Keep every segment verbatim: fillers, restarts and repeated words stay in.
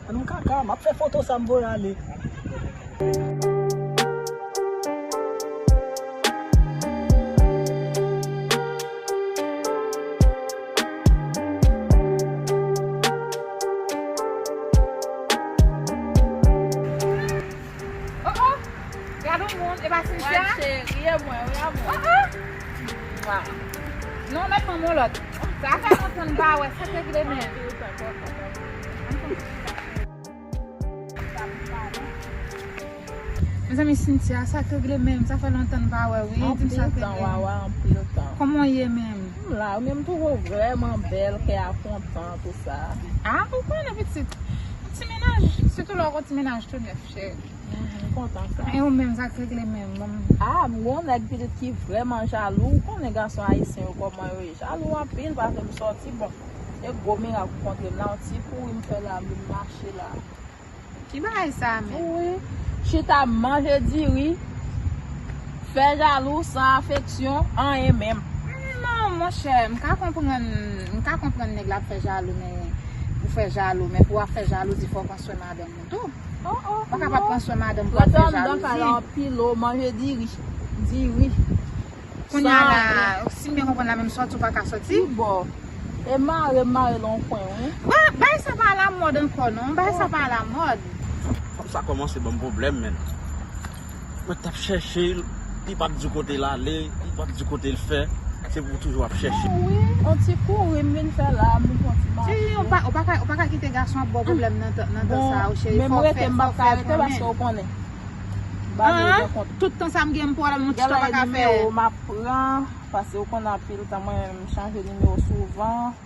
An nou kaka, m ap fè foto sa m voye ale. Oh, oh! Gade yon moun, e pa Cynthia? Wè, cheri, e mwen, wi, amou. Oh, oh! Waw. Non, mèt pran yon lòt. Sa fè lontan n pa wè, sa k regle menm? Mezanmi, Cynthia, sa k regle menm? Sa fè lontan n pa wè, wi. Di m sa k regle. Anpil tan, Wawa, anpil tan. Kòman w ye menm? M la, wi, men m twouve w vrèman bèl, kè a kontan, tou sa. Ah, ou konnen, pitit. Yon ti mennaj, sitou lè w gon ti mennaj tou nèf, cheri. Mhm, m kontan sa. E ou menm, sa k regle menm? Bon. Ah, m gon nèg pitit ki vrèman jalou. Ou konnen gason ayisyen yo kòman yo ye. Jalou anpil, paske m sòti, bon. E gwo mirak ou kontre m la, yon ti kouri m fè la, m vin mache la. Ki bagay sa menm? Wi. Chita manje diri, fè jalou san afeksyon, anyen menm. Non, monchè, m ka konprann, m ka konprann nèg la ap fè jalou, men pou fè jalou, men pou w ap fè jalouzi, fò w pran swen madanm ou tou. Oh, oh, ou pa kapab pran swen madanm pou w ap fè jalouzi. Rete anndan kay la, anpil o, manje diri, diri. Kounye a la, si m byen konprann la, menm sòti ou pa ka sòti? Kibò? E mare, mare nan yon kwen, wi. Ba-, bagay sa pa alamòd ankò, non. Bagay sa pa alamòd. Fanm sa kòmanse ban m pwoblèm, menn. Mwen t ap chèche l, li p ap di kote l ale, li p ap di kote l fè. Se pou toujou ap chèche. Wi, yon ti kouri m vin fè la, m vin fè yon ti mache. Ou pa, ou pa ka, ou pa ka kite gason ap ba w pwoblèm nan tan, nan tan sa a, cheri. Fò w fè, fò w fè l konnen. Paske ou konnen. Tout tan sa m gen m pwoblèm, yon ti tan pa ka fè. Gèlè, nimewo w m ap pran, paske ou konn anpil tan mwen menm m chanje nimewo souvan.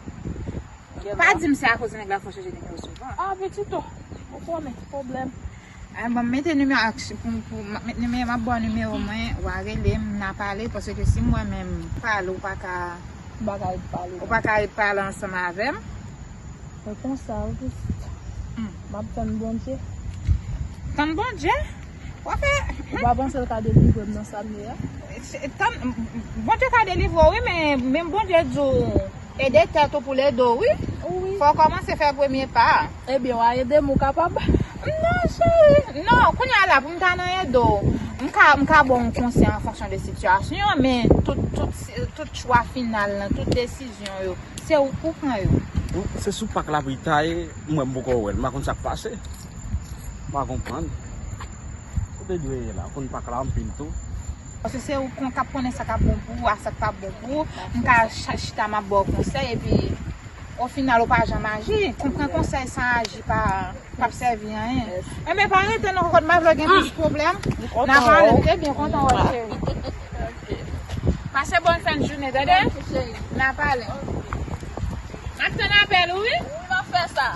Pa di m se akoz nèg la fè w chanje nimewo souvan. Ah, pitit o, ou konnen, pwoblèm. Ah, bon, m mete nimewo ak, pou, pou, m ap met nimewo, m ap ba w nimewo mwen, w a rele m, n a pale, paske si m wè menm pale, ou pa ka, ou pa ka ret pale ansanm avè m. E konsa, wi, pitit. Hmm. M ap tann Bondye. Tann Bondye? W ap fè. Ou pa panse l ka delivre m nan sa m ye a? Se, tann, Bondye ka delivre w, wi, men, men Bondye di w ede tèt ou pou l ede w, wi. Wi. Fò w kòmanse fè premye pa a. Ebyen, w a ede m, ou kapab. Non, cheri. Non, kounye a la, pou m ta nan ede w, m ka, m ka ba w yon konsèy an fonksyon de sitiyasyon an, men tout, tout, tout chwa final lan, tout desizyon yo, se ou k pou pran yo. Bon, se sou pak la pou l ta ye, m wè m poko wè l. M pa konn sa k pase. M pa konprann. Kote dwe ye la? Konn pak la anpil tou. Paske se ou kon-, k ap konnen sa k ap bon pou ou, a sa k p ap bon pou ou. M ka cha-, chita, m ap ba w konsèy, epi, o final, ou pa janm aji. Konprann konsèy san aji pa, p ap sèvi anyen. Enben, pa rete non, kokot, m pa vle gen plis pwoblèm. N a pale, m te byen kontan wè w, cheri. Pase bòn fen jounen, tande? N a pale. M ap tann apèl ou, wi. Wi, m ap fè sa.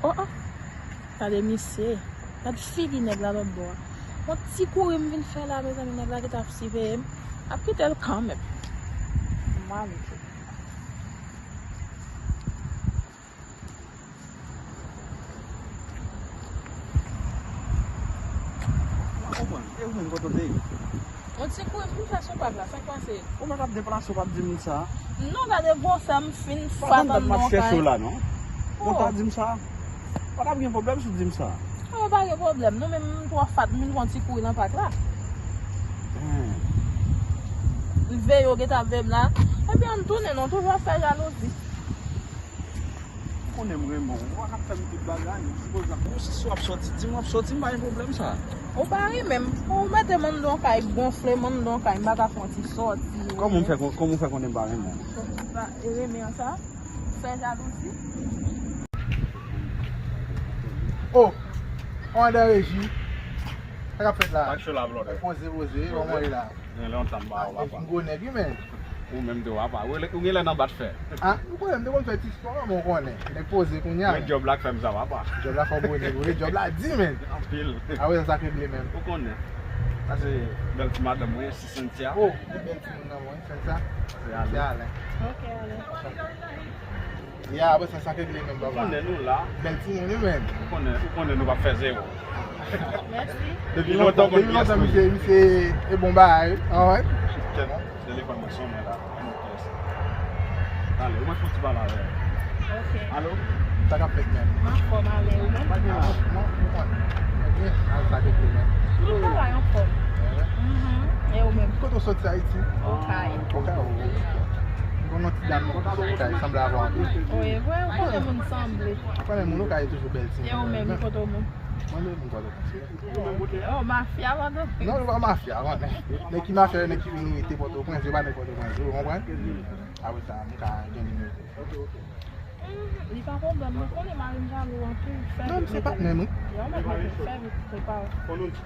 Oh, oh. Gade misye. Gad figi nèg la lòt bò a. Yon ti kouri m vin fè la, mezanmi, nèg la gentan ap siveye m. M ap kite l kanmenm. M ale tou. M pa konprann. E ou menm, kote w te ye? Yon ti kouri m vin fè sou pak la, sa k pase? Ou pa t ap deplase, ou pa t di moun sa? Non, gade gwosè m fin fat anndan kay. Ou pa t ap chèche w la, non? Ou ta di m sa? Pa t ap gen pwoblèm si w di m sa? Non, pa gen pwoblèm, non, men m twò fat, m vin fè yon ti kouri nan pak la. Hmm. M veye, w gentan ap veye m la. Epi ann tounen, non, toujou ap fè jalouzi. Ou konnen m renmen w, ou pa ka fè m tout bagay, m sipoze ap. Bon, si w ap sòti, di m w ap sòti, m pa gen pwoblèm sa. Ou pa renmen m. Ou mete m anndan yon kay, gonfle m anndan yon kay, m pa ka fè yon ti sòti. Kòman w fè kon-, kòman w fè konnen m pa renmen w? Ou pa renmen an sa? Fè jalouzi. Oh! Kòmandan Reji. Sa k ap fèt la? Ak cho la, blòdè. Poze, poze, kòman w ye la? Gen lontan m pa wè w, papa. M gwo nèg, wi, men. Ou menm tou, papa. Ou le-, ou genlè nan bat fè. Ah, ou konnen m te konn fè ti spò, men ou konnen. Nèg poze kounye a. Men djòb la k fè m sa, papa. Djòb la fè w gwo nèg, wi. Djòb la di, men. Anpil. Ah wi, sa k regle menm. Ou konnen. Sa se bèl ti madanm mwen, se Cynthia. Oh, se bèl timoun nan mwen, Cynthia. Se Alen. Cynthia Alen. Ya, apre sa, sa k regle menm, papa. Ou konnen nou la. Bèl timoun, wi, men. Ou konnen, ou konnen nou p ap fè zewo. Mèsi. Depi lontan, depi lontan, misye, misye, e bon bagay, wi. Ah, wi. Kèt, telefòn mwen sonnen la. Ann pyès. Talè, ou mwen fon ti pale avè l. Ok. Alo? Sa k ap fèt menm? M anfòm, ale, ou menm? Pa gen la. Mwen, mwen, mwen, mwen, al sa tete menm. Tout travay anfòm. Mhm. E ou menm? Kote w soti Ayiti? Okay. Okay, o. Mwen yon ti dam Okay, sanble avè w anpil. Wi, vre, ou konnen moun sanble. Ou konnen moun Okay toujou bèl ti moun. E ou menm, kote w moun? Mwen menm, mwen Pòtoprens. Oh, mafya Pòtoprens. Non, nou pa mafya, konnen. Nèg ki mafya, nèg ki vin rete Pòtoprens, yo pa nèg Pòtoprens, ou konprann? Apre sa, m ka gen nimewo telefòn. Li pa pwoblèm, mwen konnen mari m jalou anpil. Fè vit, mete m. Non, se patnè m, wi. Yo, mèt mete m, fè vit, prepare. Fè vit,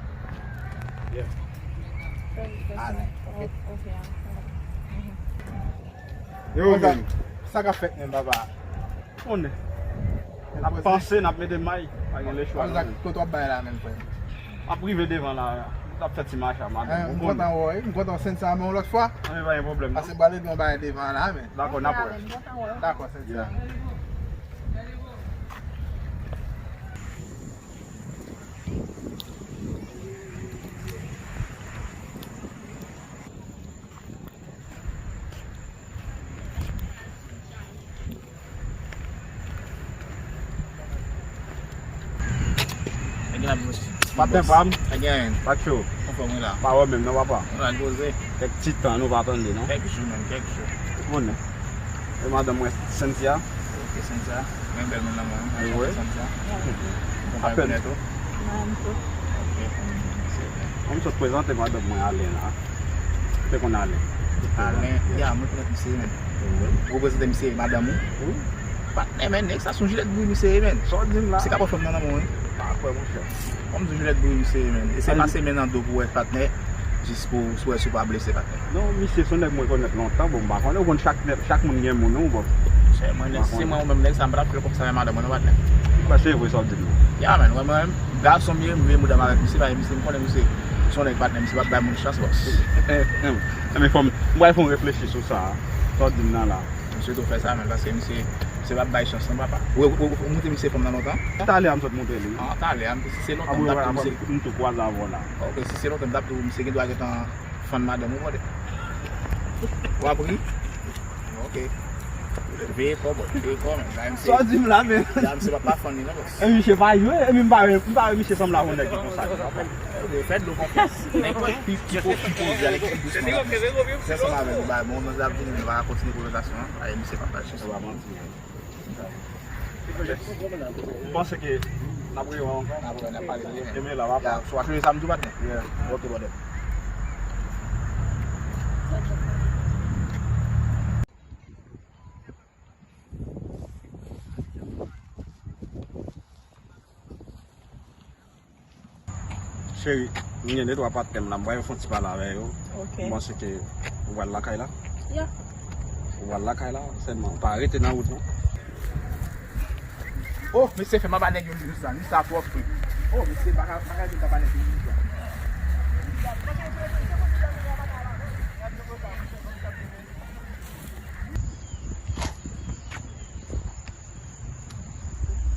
fè vit. Ale, ok. Ok, ale. Yo, men. Sa k ap fèt menm, papa? Konnen. N ap panse, n ap mete may, pa gen lechwa non. Kote w ap bay la menm, frè? M ap rive devan la, n ap fè ti mache a, madanm. M kontan wè w, m kontan sèn sa men yon lòt fwa. Anben, pa gen pwoblèm non. Pase m prale pran bagay devan la, men. Dakò, n ap wè. Dakò, sèn sa. Patnè pa m. Pa gen anyen. Pa cho. Anfòm wi la. Pa wè menm non, papa. Nou la poze. Kèk ti tan nou pa tande non. Kèk jou menm, kèk jou. Ou konnen. E madanm mwen, Cynthia. Ok, Cynthia. Mwen bèl moun nan mwen. Wi. Cynthia. Apèn. Mwen tou. Mwen tou. Ok. Mwen sot prezante madanm mwen Alen la. Ou te konn Alen? Alen, ya, mwen konèt misye, men. Ou prezante misye, madanm ou? Wi. Patnè, men, nèg sa se yon jilèt bouyi misye ye, men. Sa w di m la? Misye ka pran fanm nan nan men w, wi. Pa kwè, monchè. Kòm di jilèt bouyi misye ye, men. E se pase men nan do pou wè patnè, jis pou, pou wè si w pa blese patnè. Non, misye se yon nèg mwen konèt lontan, bon, m pa konnen, ou konn chak nèg, chak moun gen moun, wi, bon. Monchè, mwen, si se mwen ou menm nèg sa, m pa t ap fè l kòm sa, men madanm mwen, non, patnè. Ba, se vre sa w di m nan. Ya, men, mwen, mwen, gason m ye, m veye mouda m avèk misye, paske misye, m konnen misye, se yon nèg patnè, misye p ap bay moun chans, bòs. Enben, fò m, m pral fè yon reflechi sou sa, sa w di m nan la. M swete w fè sa, men, paske misye, misye p ap bay chans, non, papa. Ou, ou, ou, ou montre misye fanm nan lontan? Talè a m sot montre li. Ah, talè a, si se lontan, m t ap di misye. M tou kwaze avè w la. Ok, si se lontan, m t ap di w, misye gen dwa gentan fann madanm ou, brother. W ap ri? Ok. Veye kò, bro. Veye kò, men. Sa w di m la, men. La, misye pa, pa fann li, non, bro. E misye pa jwe, e mi m pa, m pa wè misye sanble avè yon nèg ki konsa. Fè dlo konfyans. Nenpòt pi, pi, pi poze, ale ki pi dousman. Se ansanm avè nou, ba, bon, nou ap vini, nou va kontinye konvèsasyon an. Aye, misye pa fè chans. Se pa manti, men. M panse ke n ap rewè ankò. N ap rewè, n ap pale de. Demen la, w ap. Ya, sou a, se sa m di w, patnè. Yeah. Ok, brother. Cheri, m gen de twa patnè m la, m pral fè yon ti pale avè yo. Ok. M panse ke ou pral lakay la. Ya. Ou pral lakay la, sèlman pa rete nan wout non. Oh, mesye, fè m aba nèg yo jis la, jis la twò fre. Oh, mesye, pa ka, pa ka jwenn aba nèg yo jis la.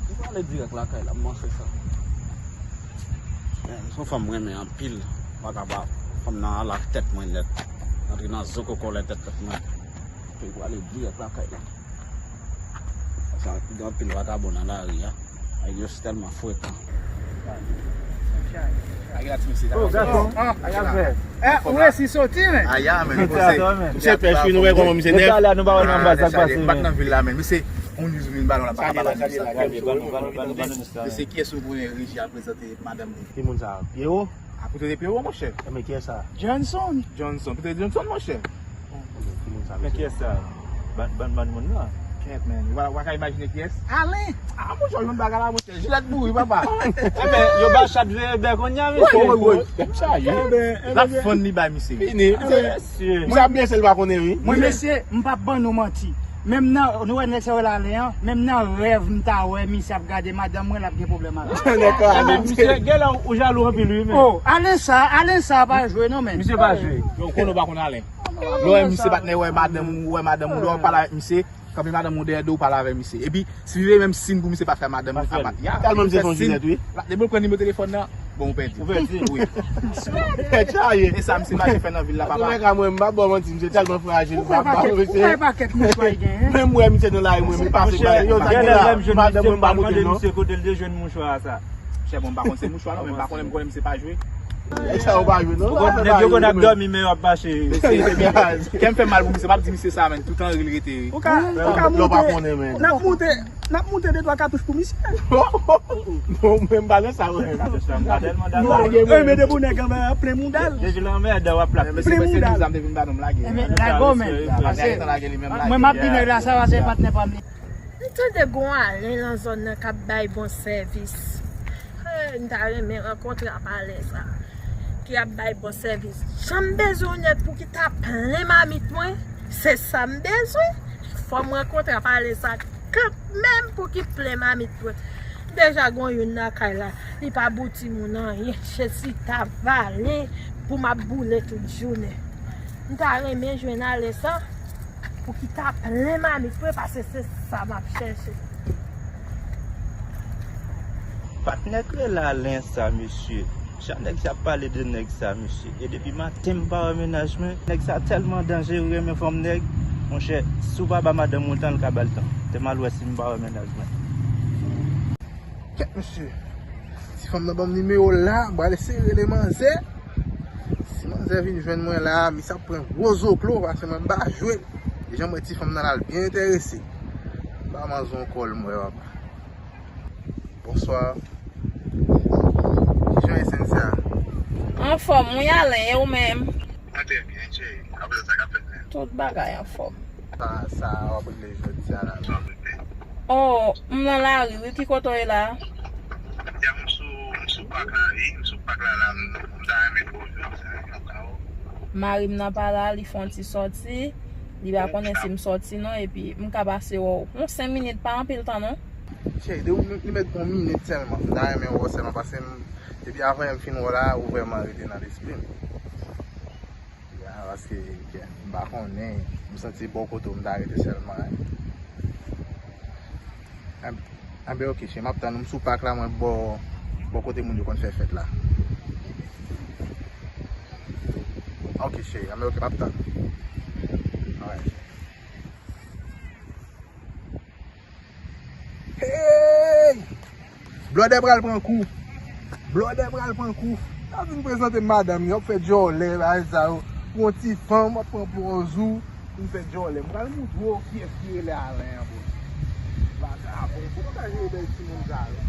M prale dirèk lakay la, m panse sa. Men, se yon fanm m renmen anpil. Vagabon, fanm nan al ak tèt mwen nèt. Antre nan zo kokolen tèt tèt mwen. M prale dirèk lakay la. Sa, gen anpil vagabon nan lari a. Nèg yo tèlman frekan. Oh, gason. Ah, ah, ah, ou resi soti, men. Ah, ya, men, nou panse. Misye pèch, wi, nou wè kòman misye nèf. Talè a nou pa wè nan baz, sa k pase, men. Bat nan vil la, men. Misye, on niz vin balon la, pa ka pale sa. Misye, kiyès ou konnen Regi al prezante madanm li? Ki moun sa? Pierrot? A kote de Pierrot, monchè? E, men kiyès sa? Johnson. Johnson. Kote Johnson, monchè? Men kiyès sa? Ban, ban, ban moun nan. Kèt, men. Ou pa, ou pa ka imajine kiyès? Alen! Ah, monchè, ou jwenn bagay la, monchè. Jilèt bouyi, papa. Enben, yo ba chat veye bè kounye a, mesye. Wi, wi, wi. L ap fann li bay misye. Fini. Mesye. Misye ap blese, l pa konnen, wi. Mwen, mesye, m p ap ban nou manti. Menm nan, nou wè nèg sa yo la, Alen an, menm nan rèv, m ta wè misye ap gade madanm mwen, l ap gen pwoblèm avè l. Nèg sa, Alen, misye, gen lè ou jalou anpil, wi, men. Oh, Alen sa, Alen sa pa jwe, non, men. Misye pa jwe. Yo, konnen ou pa konn Alen. Lè w wè misye patnè, wè madanm ou, wè madanm ou, lè w pale avèk misye, kanpe madanm ou dèyè do w, pale avè misye. Epi, si rive menm siy pou misye pa fè madanm li, pa bat. Ya. Tèlman misye se yon jilèt, wi. Depi w pran nimewo telefòn nan, Bon, ou pèdi. Ou pèdi? Wi. Tèt chaje. E sa, misye mache fè nan vil la, papa. Mwen, mwen, m pa ba w manti, misye tèlman frajil, m pa ba w, misye. Ou fè pakèt mouchwa li genyen. Menm wè misye nan lari, mwen, m pase bay. Yo, sa gen la, madanm mwen, m pa koute l, non. Misye kote l te jwenn mouchwa sa. Chè, bon, m pa konn se mouchwa, non, men m pa konnen, m konnen misye pa jwe. E sa, ou pa jwe, non. Nèg yo konn ap dòmi, men yo ap mache. Kè m fè mal pou misye, m ap di misye sa, men tout anri l rete, wi. Ou ka, ou ka moute. N ap moute, n ap moute de twa katouch pou misye. Bon, men m pa nan sa, mwen. Katouch la, m pa tèlman dakò. Lage, men depi nèg anmè plen mouda l. Depi l anmè, w ap plak. Plen mouda l. Lage w, men. Mwen, m ap di nèg la, sa va se patnè pa m li. M tande gon Alen nan zòn nan k ap bay bon sèvis. Eh, m ta renmen rankontre ak Alen sa, ki ap bay bon sèvis. Jan m bezwen yon nèg pou ki ta plen mamit mwen, se sa m bezwen. Fò m rankontre ak Alen sa kanmenm pou ki plen mamit mwen. Deja gon youn lakay la, li pa ba timoun anyen, chita vale pou m ap boule tout jounen. M ta renmen jwenn Alen sa pou ki ta plen mamit mwen, paske se sa m ap chèche. Patnè k rele Alen sa, mesye. Jan nèg sa ap pale de nèg sa, mesye. E depi maten m pa wè mennaj mwen. Nèg sa tèlman danjere, renmen fanm nèg. Monchè, si w pa ba madanm ou tan, l ka ba l tan. Te m al wè si m pa wè mennaj mwen. Kèt, mesye. Ti fanm nan ban m nimewo l la, m pral eseye rele manzè. Si manzè vin jwenn mwen la, misye ap pran gwo zoklo, paske mwen m pa jwe. Deja m wè ti fanm nan la, l byen enterese. M ba manzè yon kòl, m wè, papa. Bonswa. Kijan w ye, Cynthia? Anfòm, wi, Alen, e ou menm? Mwen trè byen, cheri. Apre sa, sa k ap fèt menm? Tout bagay anfòm. Sa, sa w ap regle jodi a la? Sa w ap regle? Oh, m nan lari, wi. Ki kote w ye la? Ya, m sou, m sou pak la, wi. M sou pak la, la. M, m ta renmen wè w jodi a, yon ka w. Mari m nan pa la, li fè yon ti sòti. Li pa konnen si m sòti non, epi m ka pase wè w. Yon senk minit, pa anpil tan non. Cheri, de ou li mèt gon minit sèlman. M ta renmen wè w sèlman, paske m, depi avan yè m fin wè w la, ou vrèman rete nan lespri m. Ya, paske, m pa konnen, m santi bò kote w m ta rete sèlman, wi. Anben, anben, oke, cheri, m ap tann ou. M sou pak la, mwen bò, bò kote moun yo konn fè fèt la. Oke, cheri, anben, oke, m ap tann ou. Alright. Hey! Blòdè pral pran kou. Blòdè pral pran kou. N ap vin prezante m madanm li, w ap fè djòlè, bagay sa yo. Pou yon ti fanm, w ap pran pòz ou, pou n fè djòlè. M pral moutre w kiyès ki rele Alen an, bro. Vagabon, pou nou ka jere bèl timoun sa yo.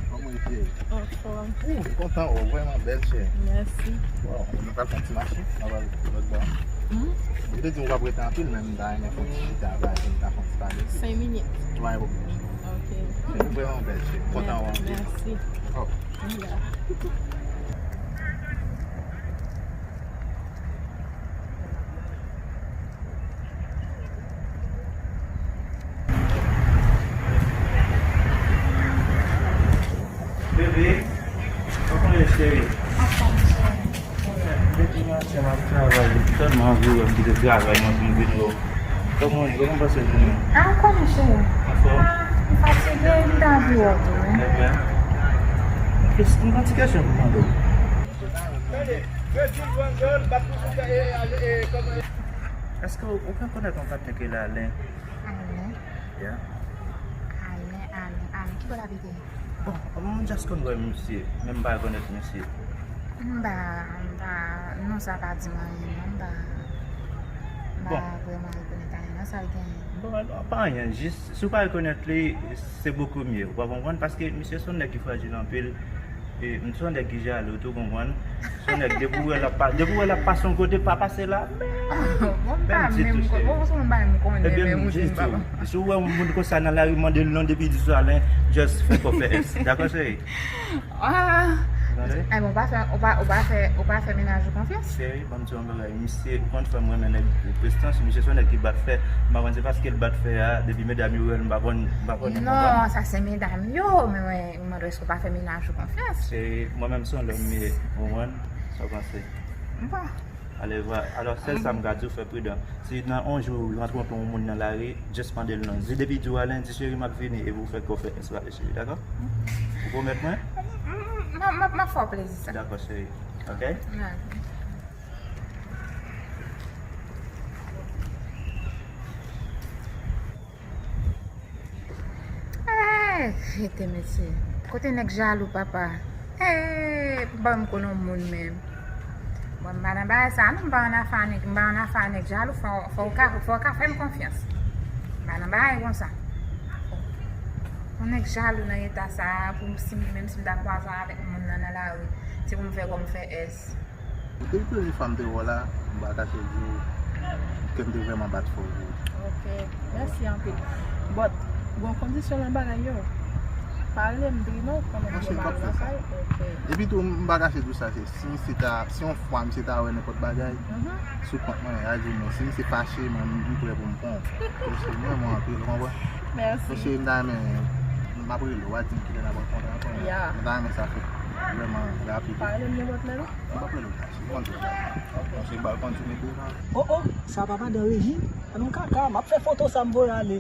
Kòman w ye, cheri? Anfòm. Ou kontan, ou vrèman bèl, cheri. Mèsi. Waw, nou pral fè yon ti mache, nou pral lòt bò. Hmm? Ou te di w p ap rete anpil, men m ta renmen fè yon ti chita, bagay, pou n ta fè yon ti pale. Senk minit. Pa gen pwoblèm. Ok. Ou vrèman bèl, cheri. Kontan wè w anpil. Mèsi. Oh. Bebe, kòman w ye, cheri? Depi maten m ap travay, m tèlman anvi wè m kite travay mwen pou m vin wè w. Kòman w ye? Kòman w pase jounen? Ah, ou konnen, cheri. Anfòm? Ah, m fatige, m ta anvi wè w tou, wi. Ebyen, m gen ti kesyon pou m mande w. Èske w, ou ka konèt yon patnè ki rele Alen? Alen? Yeah. Alen, Alen, Alen. Ki bò l abite? Bon, m just konn wè misye, men m pa rekonèt misye. M pa, m pa, non sa pa di m anyen, non, m pa, m pa vrèman rekonèt Alen, non, sa l genyen. Bon, alò, pa anyen, jis, si w pa rekonèt li, se bokou mye, ou pa konprann, paske misye se yon nèg ki frajil anpil. E, m se yon nèg ki jalo tou, konprann. Se yon nèg, depi w wè l ap pa-, depi w wè l ap pase yon kote, pa pase la, menm. Bon, m pa menm, bon, se yon bagay m konnen, men m di tou, si w wè yon moun konsa nan lari, mande l non, depi l di sou Alen, just fè kò fè S. Dakò, cheri? Ah, Tande? Ebyen, ou pa fè, ou pa, ou pa fè, ou pa fè mennaj ou konfyans? Cheri, ban m di yon bagay. Misye, ou konn fè m renmen nèg prestans, misye se yon nèg ki bat fè. M pa konn se paske l bat fè a, depi medam yo wè l, m pa konn, m pa konn, ou konprann? Non, sa se medam yo, men mwen, mwen mande èske ou pa fè mennaj ou konfyans? Cheri, mwen menm se yon lòm m ye, ou konprann? Sa w panse? Bon. Ale vwa. Alò, sèl sa m ka di w, fè pridan. Si nan yon jou ou rankontre yon moun nan lari, just mande l non. Di depi di w Alen, di cheri m ap vini, epi w fè kò w fè S pa fè cheri, dakò? Ou pwomèt mwen? M ap fè w plezi sa. Dakò, cheri. Ok? Hey, jete mesye. Kote nèg jalou, papa? Hey, ban m konnen yon moun menm. Bon, m pa nan bagay sa, non, m pa nan afè nèg, m pa nan afè nèg jalou, fò, fò w ka, fò w ka fè m konfyans. M pa nan bagay konsa. Yon nèg jalou nan eta sa, pou m, si m, menm si m ta kwaze avèk moun nan nan lari, se pou m fè kò m fè S. Depi premye fwa m te wè w la, m pa kache di w, kè m te vrèman bat fò pou ou. Ok, mèsi anpil. But, gon kondisyon nan bagay yo. Pale m, di non, konnen gen mal lakay. Ok. Epi tou, m pa kache di w sa, se si misye ta, si yon fwa misye ta wè nenpòt bagay, sou kont mwen, y a di w, men si misye fache, mwen, m prè pou m pran w. Paske m renmen w anpil, ou konprann? Mèsi. Paske m ta renmen, m ap rele w, w a di m kilè n ap rankontre ankò, men m ta renmen sa fèt vrèman rapid. Pale m nenpòt lè, non? M p ap rele w tachi, ou konn tout bagay. Paske ba w konn sou mete sa. Oh, oh, sa pa madan Regi? An nou kaka, m ap fè foto sa m voye ale.